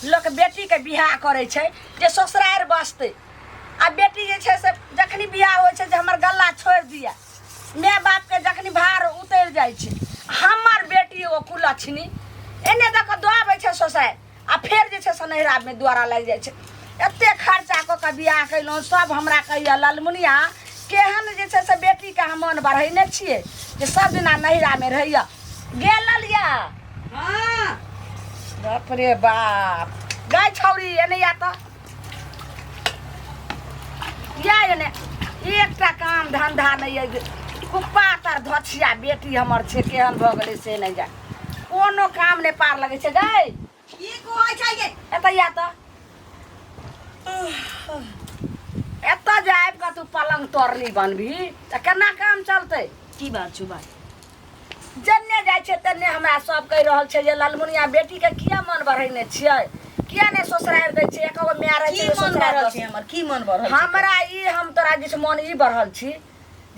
लोक बेटीके बियाह करै छै जे ससुरारि बसतै आ बेटी जे छै से जखनी बियाह होइ छै जे हमर गल्ला छोड़ि दिअ माय बापके जखनी भार उतरि जाइ छै हमर बेटी एगो कुलक्षणी एने दऽ कऽ दऽ आबै छै ससुरारि आ फेर जे छै से नैहरामे द्वारा लागि जाइ छै एतेक खर्चा कऽ कऽ बियाह कयलहुँ सब हमरा कहैए ललमुनिया केहन जे छै से बेटीके अहाँ मन बढ़ेने छियै जे सब दिना नैहरामे रहैए गेल ललिया हाँ बाप रे बाप गाय छौरी एने या तऽ या एने एकटा काम धंधा नहि अइ कुप्पा तर धछिया बेटी हमर छै केहन भऽ गेलै से नहि जाय कोनो काम नहि पार लगै छै गै की कहै छै गे एतऽ या तऽ एतऽ जे आबि कऽ तू पलंग तोड़नी बनबही तऽ केना काम चलतै की बात छौ बात जन्ने जाइ छै तन्ने हमरा सब कहि रहल छै जे ललमुनिया बेटीके किया मन बढ़ेने छियै किया नहि ससुरारि दै छियै एक गो माय रहै की छै मन ससुरारि बढ़ल दस छै हमर की मन बढ़ल छै हमरा ई हम तोरा जे छै मन ई बढ़ल छी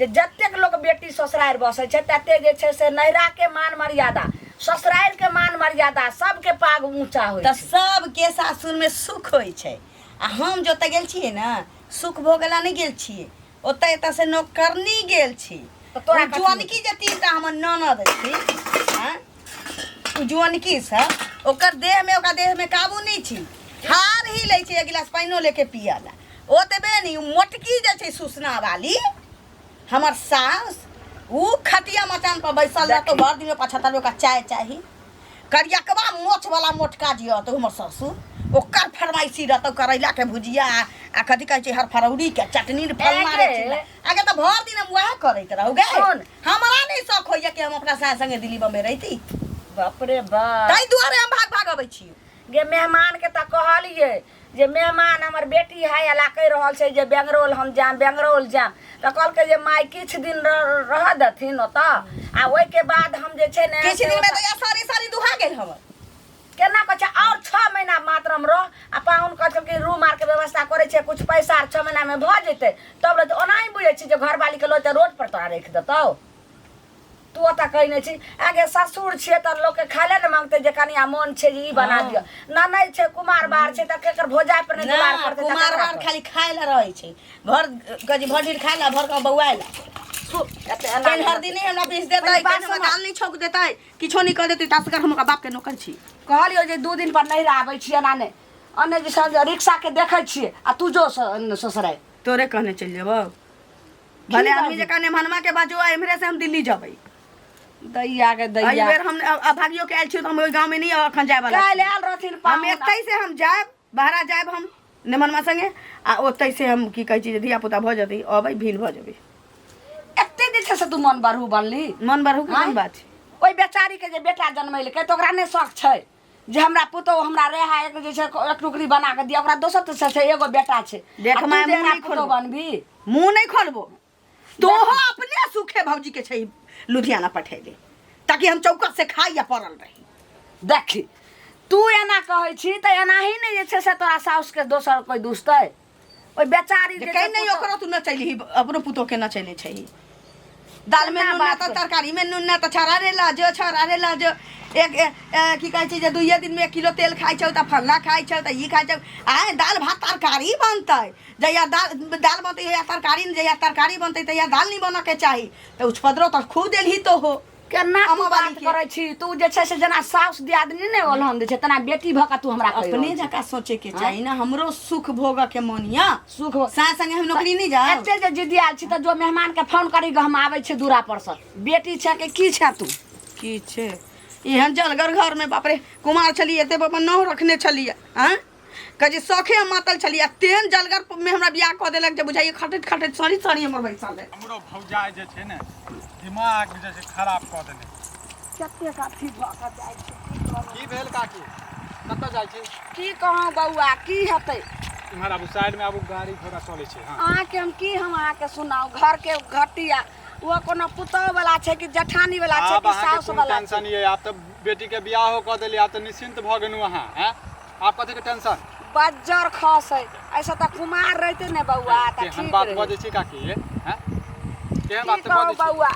जे जतेक लोक बेटी ससुरारि बसै छै ततेक जे छै से नैहराके मान मर्यादा ससुरारिके मान मर्यादा सबके पाग ऊँचा होइ तऽ छै सबके सासुरमे सुख होइ छै आ हम जतऽ गेल छियै ने सुख भोगला नहि गेल छियै ओतऽ एतऽ से नौकरनी गेल छी तऽ तोरा ओ कथी जुअनकी जे तीनटा हमर ननद छी आँय ओ जुअनकी से ओकर देहमे ओकरा देहमे काबू नहि छी हार ही लै छै एक गिलास पानिओ लेके पियऽ ला ओतबे नहि ओ मोटकी जे छै सुसना वाली हमर सास उ खटिया मचान पर बैसल रहतो भर दिन में 75 ओकरा चाय चाही करियकवा मोछ वाला मोटका जे रहतो हमर ससुर ओकर फरमाइशी रहतो करैला के भुजिया आ कथी कहै छै हरफरौरी के चटनी ने फलना रे एगे। चिल्ला आगे तऽ भर दिन हम वएह करैत रहू गे सुन। हमरा नहि शौक होइया कि हम अपना सास संगे दिल्ली बम्बे रहिती बाप रे बाप ताहि दुआरे हम भाग भाग अबै छी गे मेहमानके तऽ कहलियै जे मेहमान हमर बेटी है अला कहि रहल छै जे बेंगरौल हम जायब बेंगरौल जायब तऽ कहलकै जे माय किछु दिन रहऽ देथिन ओतऽ आ ओहिके बाद हम जे छै ने किछु दिन में तऽ सारी सारी दुहा गेल हमर केना कहै छै आओर 6 महीना मात्र हम रह आ पाहुन कहै छै कि रूम आरके व्यवस्था करै छै किछु पैसा आर 6 महीनामे भऽ जेतै तब रहतै। ओनाही बुझै छी जे घरवालीके लऽ रोड पर तोरा राखि देतौ तू ओतऽ कहै नहि छी आगे ससुर छियै तऽ लोकके खाय लए ने मांगतै जे कनिया मोन छै जे ई बना दिअ ननैद छै कुमार बार छै तऽ केकर भोजाइ पर नहि ना दुलार करतै तऽ कुमार ककरा बार पर? खाली खाय ला रहै छै भर कजी भर दिन खाय ला भर के बौआय ला एते एना कहीं हरदी नहीं हमरा पीस देतै पहिले बात कहीं हमरा सुनऽ। दाल नहीं छौक देतै किछो नहीं कर देतै तासकर हम ओकरा बाप के नौकर छी कहलियौ जे 2 दिन पर नहि आबै छियै एना नहि अने जे साँझ रिक्शा के देखै छियै आ तू जो ससुराइ तोरे कहने चलि जेबौ भले आदमी जकाँ नेमहनमा के बाजो आ एम्हरे से हम दिल्ली जेबै दैया के एहि दैया बेर हम अभागियो के आयल छियै तऽ हम ओहि गाँवमे नहि एखन जाय वाला काल्हि आयल रहथिन हम पाहुन एतै से हम जायब बहरा जायब हम नेमनमा संगे आ ओतै से हम की कहै छी जे धिया पुता भऽ जेतै अबै भील भऽ जेबै एते जे छै से तू मन बढ़ू बनली मन बढ़ू के कोन बात छै ओहि बेचारी के जे बेटा जनमेलकै तऽ ओकरा नहि शौक छै जे हमरा पुतोहु हमरा रेहा एक जे छै एक टुकड़ी बना कऽ दिअ ओकरा दोसर तेसर छै एगो बेटा छै देख आ तू माय, जे मुँह हमरा नहि पुतोहु खोलबो। बनबी मुँह नहि खोलबो तोहो अपने सुखे भौजी के छै लुधियाना पठेले ताकि हम चौकस से खाई या पड़ल रही देखी तू एना कहै छी तऽ एनाही ने जे छै से तोरा साउसके दोसर कोइ दुसतै ओहि बेचारी जे जे कहीं छै नहीं पुतोहु- ओकरो तू न चलही अपनो पुतोह के न चले छै दाल में केना नून ना बात तऽ कर- तरकारी में नून ना तऽ छड़ा रे ला जो छड़ा रे ला जो एक ए, ए, की कहै छै जे दुइये दिन में 1 किलो तेल खाइ छौ तऽ फल्ला खाइ छौ तऽ ई खाइ छौ आय दाल भात तरकारी बनतै जहिया दाल दाल बनतै जहिया तरकारी जहिया तरकारी बनतै तहिया दाल नहीं बनऽ के चाही तऽ उछपदरो तऽ खूब देलही तो हो केना तू अम्मा वाली बात के। करै छी तू जे छै से जेना साउस दियादनी नहि ओलहन दै छै तेना बेटी भऽ कऽ तू हमरा कहि अपने रहल छी। जकाँ सोचे के चाही ना हमरो सुख भोगऽ के मन या सुख सास संगे हम नौकरी नहीं जाओ एते जे जिदियाल छी तऽ जो मेहमान के फोन करी हम आबै छी दूरा पर से बेटी छै के की छै तू की छै एहन जलगर घर में बाप रे कुमार छलियै एते बाबा नौ रखने छलियै आँय कहै छै शौखे हम मातल छलियै आ तेहन जलगर में हमरा बियाह कऽ देलक जे बुझाइए खटैत खटैत सड़ी सड़ी हमर बैसल है हमरो भौजाइ जे छै ने दिमाग जे छै खराब कऽ देने कतेक अथी भऽ कऽ जाइ छै की कहू। की भेल काकी कतऽ जाइ छी की कहूँ बौआ की हेतै इम्हर आबू साइडमे आबू गाड़ी घोड़ा चलै छै हँ अहाँके हम की हम अहाँके सुनाउ घरके घटिया ओ कोनो पुतोह वाला छै कि जेठानी वाला छै आब कि अहाँके साउस कोन वाला छै टेंशन ये आब तऽ बेटीके बियाहो कऽ देलियै आब तऽ निश्चिन्त भऽ गेलहुँ अहाँ हैं आब कथीके टेंशन बज्जर खसै ऐसे तऽ कुमार रहिते ने बौआ तऽ केहन ठीक बात रहै बजै छी काकी ये हैं केहन की बात कहू बजै छी बौआ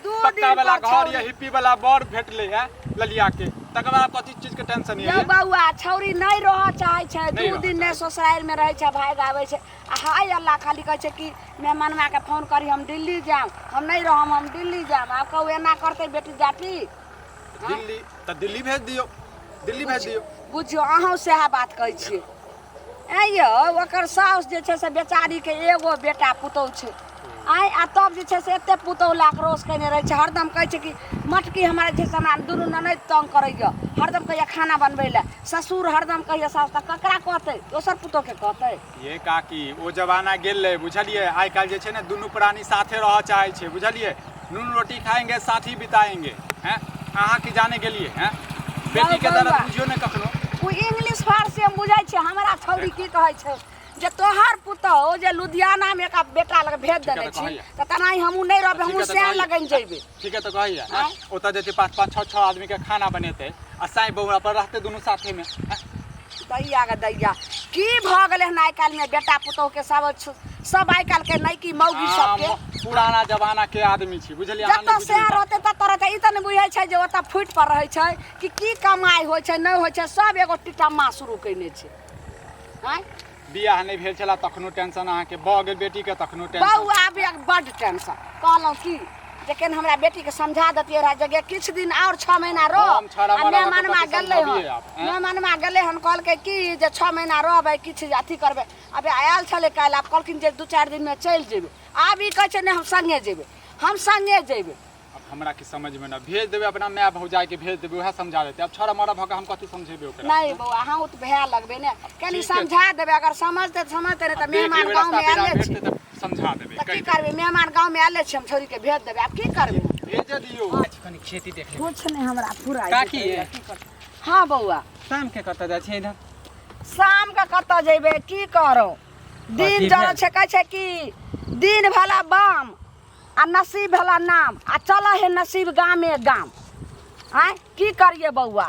2 पक्का दिन वाला पर घर छौड़ी ये हिप्पी वाला बर भेटलै है ललिया के तकर बाद कथी चीज के टेंशन यौ ये बौआ छौरी नहि रहऽ चाहै छै नहि दू रहऽ दिन नहि ससुरारिमे रहै छै भागि आबै छै आ हाय अल्लाह खाली कहै छै कि मेहमानमा के फोन करी हम दिल्ली जायब हम नहि रहब हम दिल्ली जायब आब कहू एना करतै बेटी जाटी दिल्ली तऽ दिल्ली भेज दियौ दिल्ली भेज दियौ बुझियौ अहूँ सएह बात कहै छियै ऐं यौ ओकर साउस जे छै से बेचारीके एगो बेटा पुतहु छै आँय आ तब जे छै से एते पुतहु लए कऽ रोस कयने रहै छै हरदम कहै छै कि मटकी हमरा जे छै से हमरा दुनू ननदि तंग करैए हरदम कहैए खाना बनबै लए ससुर हरदम कहैए साउस तऽ ककरा कहतै दोसर पुतहुके कहतै ये काकी ओ जमाना गेल रहै बुझलियै आइ काल्हि जे छै ने दुनू प्राणी साथे रहऽ चाहै छै बुझलियै नून रोटी खाएंगे साथ ही बिताएंगे हैं अहाँ की जाने गेलियै हैं बेटी के दर्द बौआ। बुझियौ ने कखनो ओ इंग्लिश फारसी हम बुझै छियै हमरा छौड़ी की कहै छै जे तोहर पुतहु जे लुधियानामे एक बेटा लग भेज ठीक है, देने तऽ छी कहैया। तऽ तेनाही हमहूँ नहि रहबै ठीक हमहूँ है, तऽ सएह कहैया। लगन जेबै ठीक है तऽ कहैया आँय? ओतऽ जेतै पाँच पाँच छओ छओ आदमी के खाना बनेतै आ साँइ बहुरा पर रहतै दुनू साथे में आँय? दैया गे दैया की भऽ गेलै हन आइ काल्हिमे बेटा पुतहुके सब सब आइ काल्हिके नैकी मौगी सबके आम, पुराना जमाना के आदमी छी बुझलियै अहाँ जतऽ नहि सएह बुझबै। रहतै ततऽ रहतै ई तऽ नहि बुझै छै जे ओतऽ फूटि पर रहै छै कि की कमाइ होइ छै नहि होइ छै सब एगो टिटम्मा शुरू कयने छै आँय बियाह नहि भेल छला तखनो टेंशन अहाँके भऽ गेल बेटीके तखनो टेंशन बौआ आब एक बड्ड टेंशन कहलहुँ की जखन हमरा बेटीके समझा देतियै रहए जगह किछु दिन आओर छओ महीना रह हम छड़ा आ मड़ा मेहमानमा कथी गेलै हन समझबियै आब, आँय? मेहमानमा गेलै हन कहलकै की जे छओ महीना रहबै किछु अथी करबै अबे आयल छलै काल्हि आब कहलखिन जे दू चारि दिनमे चलि जेबै आब ई कहै छै नहि हम सङ्गे जेबै हम सङ्गे जेबै अब हमरा की समझ में ना भेज देबै अपना माय भौजाई के भेज देबै उएह समझा देतै अब छड़ा मरा भऽ के हम कथी समझेबै ओकरा नहीं बौआ अहाँ तऽ भए लगबै ने कनि ठीक है। समझा देबै अगर समझतै तऽ समझतै नहि तऽ अब देख मेहमान लेबै गाँवमे रास्ता पेड़ा आयले छै भेटतै तऽ समझा देबै तऽ की कहि करबै मेहमान गाँवमे आयले छै हम छोड़ीके भेज देबै आब की करबै देबै। भेज दियौ कनि खेती देख ले कुछ नहि हमरा फुराइ काकी देतै, की करबै। हँ बौआ शाम के कतऽ जाइ छियै इधर शामके कतऽ जेबै की करू दिन कथी जरै भेल? छै कहै छै कि दिन भेला बाम आ नसीब भेला नाम आ चलऽ हे नसीब गामे गाम आँय की करियै बौआ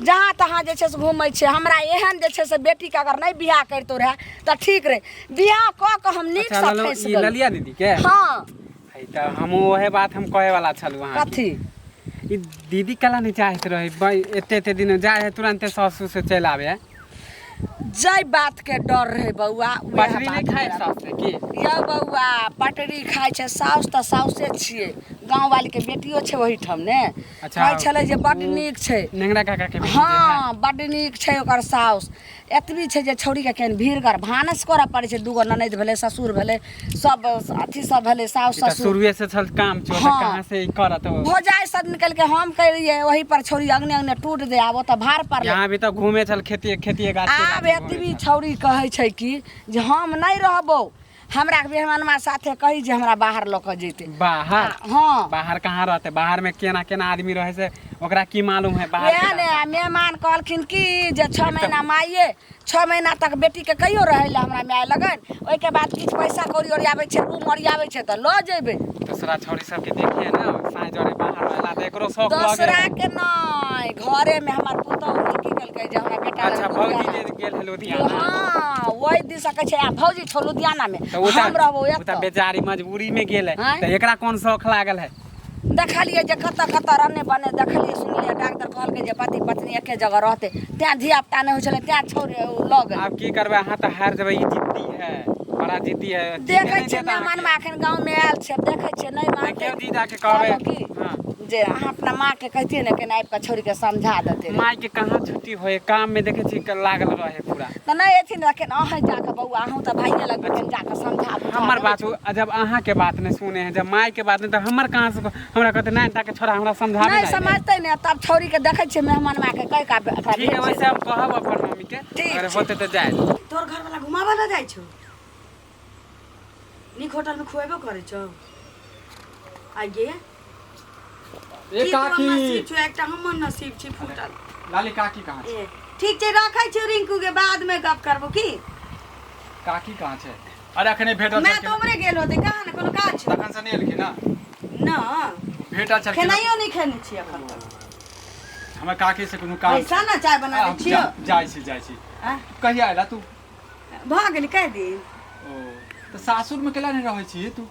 जहाँ तहाँ जे छै से घूमै छियै हमरा एहन जे छै से बेटीके अगर नहि बियाह करितहुँ रहए तऽ ठीक रहै बियाह कऽ कऽ हम अच्छा नीकसँ ललो फँसि ई गेलहुँ ललिया दीदी के हँ है तऽ हमहूँ ओहे बात हम कहे वाला छलहुँ अहाँके कथी ई दीदी कला नहि चाहैत रहै एते एते दिन जाइ है तुरन्ते सासु से चलि आबै है जाहि बातके डर रहै बौआ उएह पटरी नहि बात खाइ हमरा सास से की यौ बौआ पटरी खाइ छै साउस तऽ साउसे छियै गाँववालीके बेटियो छै ओहिठाम ने अच्छा, कहै छलै जे बड्ड ओ नीक छै नेंगरा काका के बेटी जे है हँ बड्ड नीक छै ओकर साउस एतबी छै जे छौड़ीके केहन भीड़गर भानस करऽ पड़ै छै दूगो ननदि भेलै ससुर भेलै सब अथी सब भेलै साउस ई तऽ ससुर शुरुए से छल काम चोर हाँ। कहाँ से ई करत ओ? भौजाइ सब निकलि के हम कहियै ओही पर छौड़ी अङ्गने अङ्गने टूट दे आब ओतऽ भार पड़लै यहाँ भी तऽ घूमे छल खेती खेती गाछ के आब गाछ घूमे एतबी छल। छौड़ी कहै छै कि जे हम नहि रहबौ हमरा मेहमानमा साथे कही जे हमरा बाहर लऽ कऽ जेतै बाहर हँ बाहर कहाँ रहते बाहर में केना केना आदमी रहे से ओकरा की मालूम है बाहर के वएह ने रास्ता। आ मेहमान कहलखिन कि जे छओ महीना माइए छओ महीना तक बेटीके कहियो रहै लए हमरा माय लगन ओहिके बाद किछु पैसा कौड़ी ओरियाबै छै रूम ओरियाबै छै तऽ लऽ जेबै दूसरा छौड़ी सबके देखिए ना साँझ जरे बाहर रहला तऽ एकरो शौक लगे दोसरा के नहि घरेमे हमर पुतहु ने की केलकै जे हमरा बेटा अच्छा लग भौजी लुधियाना। जे गेल है लुधियाना हँ ओहि दिस कहै छै आ भौजी छौ लुधियानामे तऽ ओ तऽ हम रहबौ ओ तऽ एतऽ बेचारी मजबूरी में गेल है आँय? तऽ एकरा कोन शौक लागल है देखलियै जे कतऽ कतऽ रहने बने देखलियै सुनलियै डॉक्टर कहलकै जे पति पत्नी एके जगह रहतै तेँ धियापुता नहि होइ छलै तेँ छोड़ि लऽ गेलै आब की करबै अहाँ तऽ हारि जेबै ई जिद्दी है बड़ा जिद्दी है देखै नहि छियै देत अहाँके। मेहमानमा एखन गाँवमे आयल छै देखै छियै नहि मानतै देखियौ जीजाके कहबै कहलहुँ की हँ जे अहाँ अपना माँके कहितियै ने केना आबि कऽ छोड़िके समझा देतै रहए। माय के कहाँ छुट्टी होए काम में देखे छी लागल रहे पूरा तऽ नहि अथिन एखन अहेँ जाकऽ बौआ अहूँ तऽ भाइये लगबै कनि जाकऽ समझा बुझा हमर देबै। बात जब अहाँ के बात नहीं सुने है जब माय के बात नहीं तो हमर कहाँ से हमरा कहते नहीं ताके छोड़ा हमरा समझावे नहि नहीं समझतै ने तब छौड़ीके देखै छियै मेहमान माँके कहि कऽ एकरा ठीक है भेज वैसे हम कहब अपन मम्मी के ठीक अगर छै। होते तो जाए तोहर घरवाला घुमाबऽ लए जाइ छौ नीक होटलमे खुएबो करै छौ आइए ए की तोहर काकी नसीब छौ एकटा हमर नसीब छै फूटल लाली काकी कहाँ छै ए ठीक छै रखै छियौ रिंकू के बादमे गप करबो की काकी कहाँ छै अरे अखने भेटल मैं छलखिन तऽ उमरे गेल होतै कहाँ ने कोनो काज छौ तखन से नहि एलखिन ना ना भेटल छलखिन खेनाइयो नहि खेने छी एखन तक हमर काकी से कोनो काम पैसा ने चाय बना दै छियौ जाइ छी जाइ छी आँय? कहिया अयला तू भऽ गेलै कए दिन ओ तऽ सासुरमे केला नहि रहै छी तू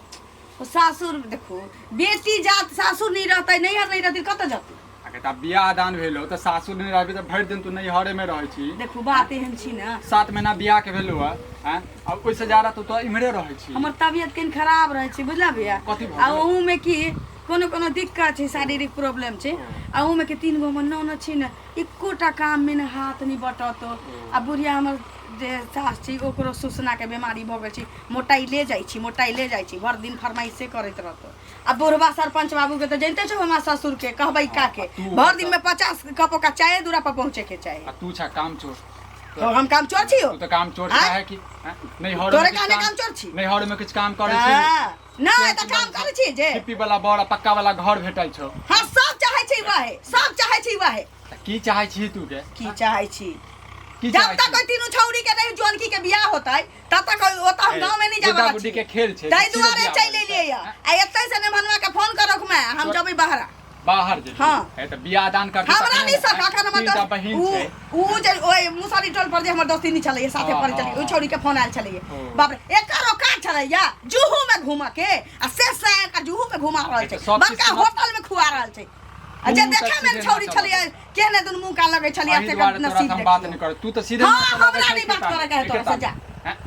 ओ सासुर देखू बेटी जात सासुर नहि रहतै नैहर नहि रहतै कतऽ जेतै आ के तऽ बियाह दान भेलो तऽ सासुर नहि रहबी तऽ भरि दिन तू नैहरे मे रहै छी। देखू, बात एहन छी ने। 7 महीना बियाह के भेलो है, आँय? आ ओहिसँ ज्यादा तू तऽ इम्हरे रहै छी। हमर तबियत कनि खराब रहै छै, बुझला भैया? कथी भऽ आ गेल? ओहूमे की कोनो कोनो दिक्कत छै, शारीरिक प्रॉब्लम छै। आ ओहूमे के तीन गो हमर ननद छै ने, एकोटा काममे ने हाथ नहि बटत। आ बुढ़िया हमर जे सास छै, ओकरो सुसनाके बेमारी भऽ गेल छै। मोटाइले जाइ छी, मोटाइले जाइ छी, भरि दिन फरमाइशे करैत रहतौ। आ बुढ़बा सरपंच बाबूके तऽ जनिते छौ, हमरा ससुरके कहबै काके, भरि दिनमे 50 कप ओकरा चाये दूरा पर पहुँचेके चाही। आ तू छा काम चोर। तो हम काम चोर छी? तू तऽ काम चोर। आँय? है कि आँय? नैहर तोरे कहने काम चोर छी? नैहर में किछु काम करै छी? हाँ, नहि तऽ काम करै छी जे हिप्पी वाला बड़ आ पक्का वाला घर भेटल छौ। हाँ, सब चाहै छै वहे, सब चाहै छै वहे। तऽ की चाहै छी तू के? की चाहै छी? की जब चाहै तक छी? ओहि तीनू छौरी के नहीं जुअनकी के बियाह होतै, तब तक ओतऽ हम गाँव में नहीं जाबे। गुड्डा गुड्डी के खेल छै। ताहि सीधे दुआरे बियाह चलि भऽ एलियै जेतै। या आ एतै से नेभनुआ के फोन करक मैं, हम जबै बाहरा। बाहर जेबही? हाँ। हे तऽ बियाह दान करतै हमरा तखने नहीं ने, सक अखन हमर तीनटा दोस्त बहिन उ छै। उ जे ओइ मुसरी टोल पर जे हमर दोस्ती नहीं छलैया, साथे हाँ, पढ़ै हाँ, छलैया, ओइ हाँ। छौरी के फोन आयल छलैया। ओ। बाप रे, एकर औकात छलैया जुहू में घूमऽ के आ से से एकर जुहू में घुमा रहल छै। सब चीज बड़का होटल में खुआ रहल छै आ जे तू तऽ देखे में सीधे छौरी नाचऽ छलैया, केहने दुनू मुँह कान लगै छलैया। एहि से दुआरे तोरा नसीब से हम बात देखियौ। नहि करब, तू तऽ सीधे हाँ, नाचऽ लगै हमरा छै नहि बात एके करऽ के है ताल, तोरा से, एके जा। ताल। हैं?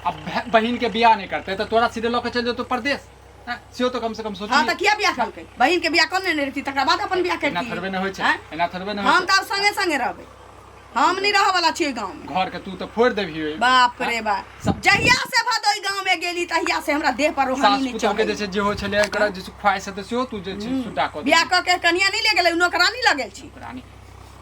अब बहिन के बियाह नहि करतै तऽ तोरा सीधे लऽ के चलि जेतौ परदेश, हैं? सेहो तऽ कम से कम सोची। हाँ, तऽ किया बियाह केलकै? बहिन के बियाह कऽ लेने रहती, तकरा बाद अपन बियाह एना करती। थोड़बे नहि होइ छै। आँय? एना थोड़बे नहि होइ हम छै। तऽ आब संगे संगे रहबै, हम नहीं रहऽ वाला छियै गाँव में। घर के तू तऽ फोड़ि देबही। बाप रे बाप, जहिया से भदोई गाँव में गेली, तहिया से हमरा देह पर रोहानी सास नहीं पुतोह के जे चढ़ै। छै, जे होइ छलै एकरा जे छै ख्वाहिश हेतै, सेहो तू जे छै सुड्डा कऽ बियाह देबही। कऽ के कनिया नहीं ले गेलै, नौकरानी लगेल छी। रानी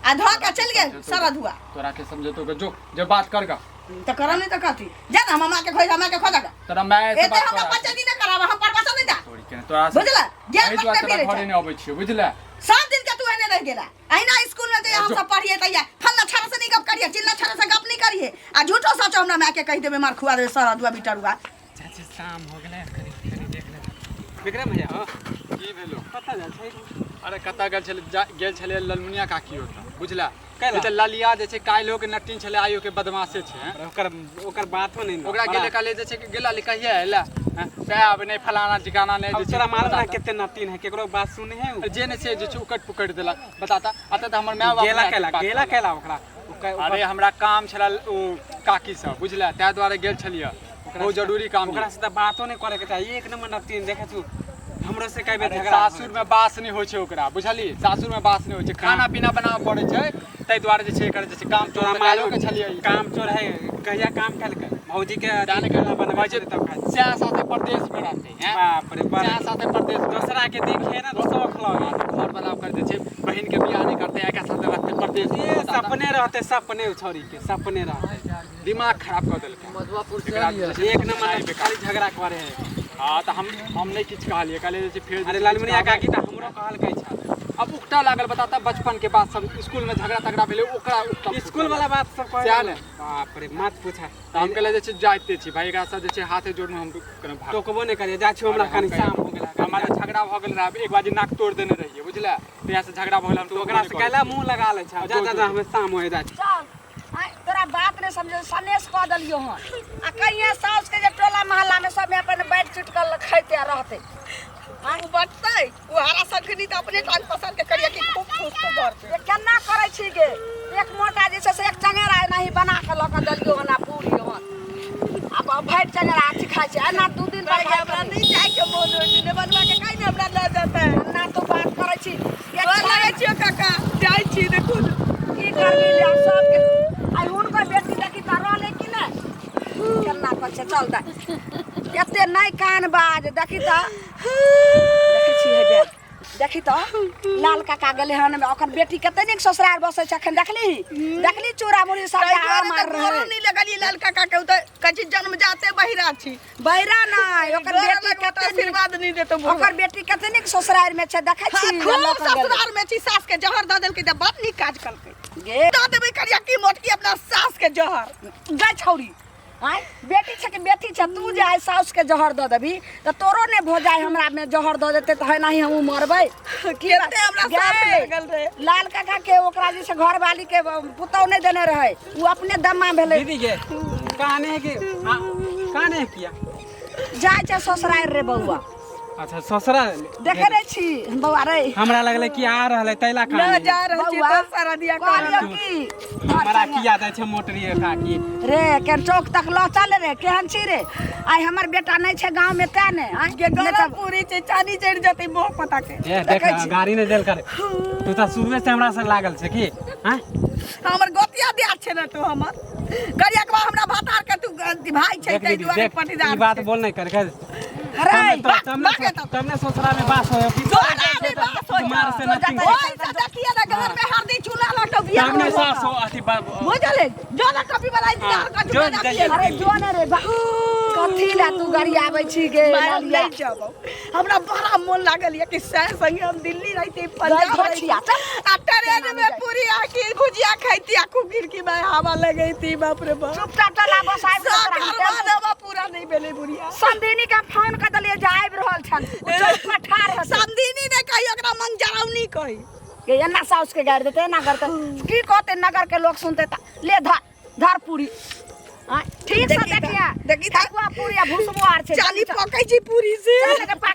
आ धऽ के चलि गेल सरधुआ। तोरा के समझेतो के जो जे बात कर गा। तऽ करब नहीं तऽ कथी? जा ने, हम माँ के खोज, हमरा के खोजक। तोरा माय से एते बात हमरा कर। पंचायती नहि कराब, हम परवचन नहीं दा। तोरी के तोरा से बुझला? ज्ञान एहि दुआरे बटते तोरा फिरै घरे छै। नहि अबै छियै, बुझले? सब दिन के तू एने रह गेला। अहिना स्कूल में जहिया हम सब पढ़िए, तहिया फल्ला छाड़ा से नहीं गप करिए, चिल्ला छाड़ा से गप नहीं करिए, आ झूठो सचो हमरा माय के कहि देबे, मार खुआ देबे सरदुआ बिटरुआ। चाची, शाम हो गेलै, कनि कनि देख ले विक्रम भैया हो। की भेलो? कतऽ जाइ छै? अरे, कतऽ गेल छलै, गेल छलै ललमुनिया काकी ओतऽ, बुझला? कैला? ई तऽ ललिया जे छै, काल्हिो के नटिन छलै, आइयो के बदमाशे छै, हैं? ओकर ओकर बातो नहि ने। ओकरा गेले काल्हि जे छै कि गेला ले कहिया एला, हैं? सएह आब नहि फलाना ठिकाना नहि अब जे छै। तोरा मालूम बता ना तऽ। कते नटीन है, केकरो बात सुने है उ? जे नहि से जे छै उकट पुकटि देलक, बताता अतऽ तऽ हमर माय बाप गेला नहि कैला बात गेला कहलक। कैला ओकरा अरे, हमरा काम छलै ओ काकी सब, बुझला? ताहि दुआरे गेल छलियै, बहुत जरूरी काम। ओकरा से तऽ बातो नहि करे के चाही, एक नंबर नटीन। देखै छु, हमरो से कई बेर अरे, झगड़ा। सासुर में बास नहि होइ छै ओकरा, बुझली? सासुर में बास नहि होइ छै, खाना पीना बनाबऽ पड़ै छै, ताहि दुआरे जे छै एकर जे छै काम तोरा चोर मालूम के छलियै। काम चोर है, कहिया काम केलकै? भौजी के जाने के बनबै छै तब खाइ छै। सएह साथे परदेश में रहतै, हैं? बाप रे बाप। सएह साथे परदेश में। दोसरा के देखे ना तो शौक लगे। घर वाला ओकर जे छै बहिन के बियाह नहि करतै, एका साथे रहतै परदेश में। ए, सपने रहते, सपने, उ छौरी के सपने रहते। दिमाग खराब कऽ देलकै। मधुआपुर से एकरा एलियै। जे छै एक नंबर खाली झगड़ा करे है। हँ, तऽ हम नहि किछु कहलियै, कहलियै जे छै फेर अरे, लालमुनिया काकी तऽ हमरो कहलकै छल। अब उकटा लागल, बताता, बचपन के बात सब, स्कूल में झगड़ा तगड़ा भेलै, ओकरा उकटा। स्कूल वाला बात सब कहे। सएह ने। बाप रे, मत पूछा। तऽ हम कहलियै जे छै जाइते छी भाई, एकरा सब जे छै हाथे जोड़ने हम कोनो भाग टोकबो नहि करिए, जाइ छी, हमरा कनि शाम हो गेला। हमरा तऽ झगड़ा भऽ गेल रहै, एक बार नाक तोड़ देने रहियै, बुझले? तहिया से झगड़ा भऽ गेल, हम तू ओकरा से कैला मुंह लगा लै छ? जा जा जा, हमे शाम हो जाइ। चल आँय, तोरा बात नहि समझ, सनेस कऽ देलियौ हन। आ कहिया साउसके जे टोला मोहल्लामे सबमे अपन बैठ चुट कऽ खैते आ रहतै। ओ बटतै, ओ हरा संखनी तऽ अपने टांग पसार के करिया कि खूब खुश तो घर पे। जे केना करै छी गे? एक मोटा जे छै से एक चंगेरा एनाही बना कऽ लऽ कऽ देलियौ हन आ पूरी हन। आब भरि चंगेरा अथी खाइ छै एना 2 दिन पर। भाई, हमरा नहीं जाए के मोन होइ छै, बनवा के काहे ने हमरा लऽ जेतै? एना तो बात करै छी। गोर लगै छियौ काका, जाइ छी, देखू ने। की करली ले आब सबके। आइ हुनकर बेटी देखी तऽ रहलै कि नहि, केना करै छै। चल दाइ, एते नहि कान बाज। देखी तऽ, देखै छी हे बे, देखी तऽ लाल काका गेलै हन, ओकर बेटी कते नीक ससुराल बसै छै अखन। देखली, देखली, चूड़ा मुरही ताहि सबटा दुआरे मार तऽ गोरो रहै। नहि लगलियै लाल काका के, ओ तऽ कहै छै जन्मजाते बहिरा छी। बहिरा नहि, ओकर गोर बेटी लगबो तऽ कते नीक आशीर्वाद नहि देतौ बुढ़वा। ओकर बेटी कते नीक ससुराल में छै, देखै हाँ, छी? खूब लऽ कऽ गेलै। ससुराल में छी, सास के जहर दऽ देलकै तऽ बड़ नीक काज केलकै। गे दऽ देबै करिया की मोटकी अपना सास के जहर। गै छौरी, आँय, बेटी छै कि बेटी छै? तू जे आइ साउसके जहर दऽ देबही तऽ तोरो ने भऽ जाय, हमरा मे जहर दऽ देतै तऽ एनाही हमहूँ मरबै की? कते हमरा गै, साथ लागल रहे। लाल काका के ओकरा जे छै घरवाली के पुतहु नहि देने रहै, ओ अपने दम्मा भेलै। दीदी के काने है कि काने है किया? जाइ छै ससुरारि रे बौआ। अच्छा ससुरा देखे नै छी बौआ रे। हमरा लगलै कि आ रहलै तैला न कहानी। जा रहल छी। बौआ, तो सारा दिया कहलियौ की हमरा किया दै छै मोटरी काकी? रे केहन चौक तक लऽ चल रे, केहन छी रे? आइ हमर बेटा नहि छै गाँव में तें ने आँय, के नहि गरम तऽ पूरी छै, चानी चढ़ि जेतै मुँह पता के। ए देख, गाड़ी नहि देल करे। तू तऽ शुरुए से हमरा से लागल छै की? हाँ, हमर गोतिया दिया छै ने तू हमर करिया के हमरा भातार के तू भाई छै देख ताहि दीदी, दुआरे देख, पटीदार ई बात छै। बोल नहीं कर कर। अरे बागे तब। तब ने ससुरा में बास हो कि तोरा नहीं बास होय। मार से नथिंग। ओइ से देखिए ना घर में हरदी चूल्हा लटो बिया। तब ने सास हो अथी बुझले जो ना टोपी वाला इंतजार कर जो जो ना जाइए। अरे जो ने रे बा, कथी ला तू गरियाबै छी गे? मारल लालिया? नहीं जाबो। हमरा बड़ा मन लागल ये कि सैर संगे हम दिल्ली रहती, पंजाब गई रहती घोचिया, चल। आ ट्रेन में पूरी आकी भुजिया खैती आ खूब खिड़की में हवा लगैती। बाप रे बाप। चुपचाप चल आ, बस आबि गेल तोरा हम साकर बाबा पूरा नहीं भेलै बुढ़िया। समधिनी के फोन कर देलियै जे आबि रहल छन, ओ चौक पर ठाढ़ हेतै। समधिनी ने कही, ओकरा मन जराउनी कही। के एना साउस के गारि देतै, एना करतै की कहतै नगर के लोग सुनतै? तऽ ले धर धर पूरी। आँय, ठीक से देखी तऽ, देखिए देखी तऽ। ठेकुआ पूरी आ भुसबो आर छै। चाली पकै छै पूरी से। चल, पाक।